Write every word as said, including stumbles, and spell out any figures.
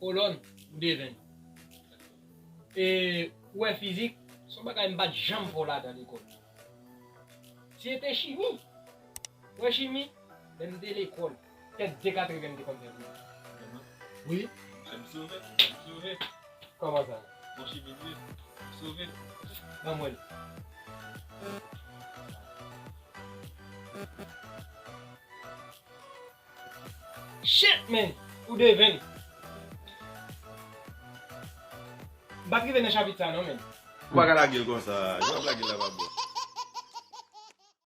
Kolòn, ou devenn. E, ou wè fizik, se yon bagay m pa t janm fè w ladan lekòl. Si se te chimi, ou wè chimi, lè m te lekòl, tèt de katreven m te konn fè pou ou. Wi. M sove, m sove. Kòman sa? Mon chimi di, m sove. Ban mwen l. Shit, man! Ou devenn. M pa t rive nan chapit sa non, man. Ou pa ka lage l konsa. Jan w ap lage l la pa bon.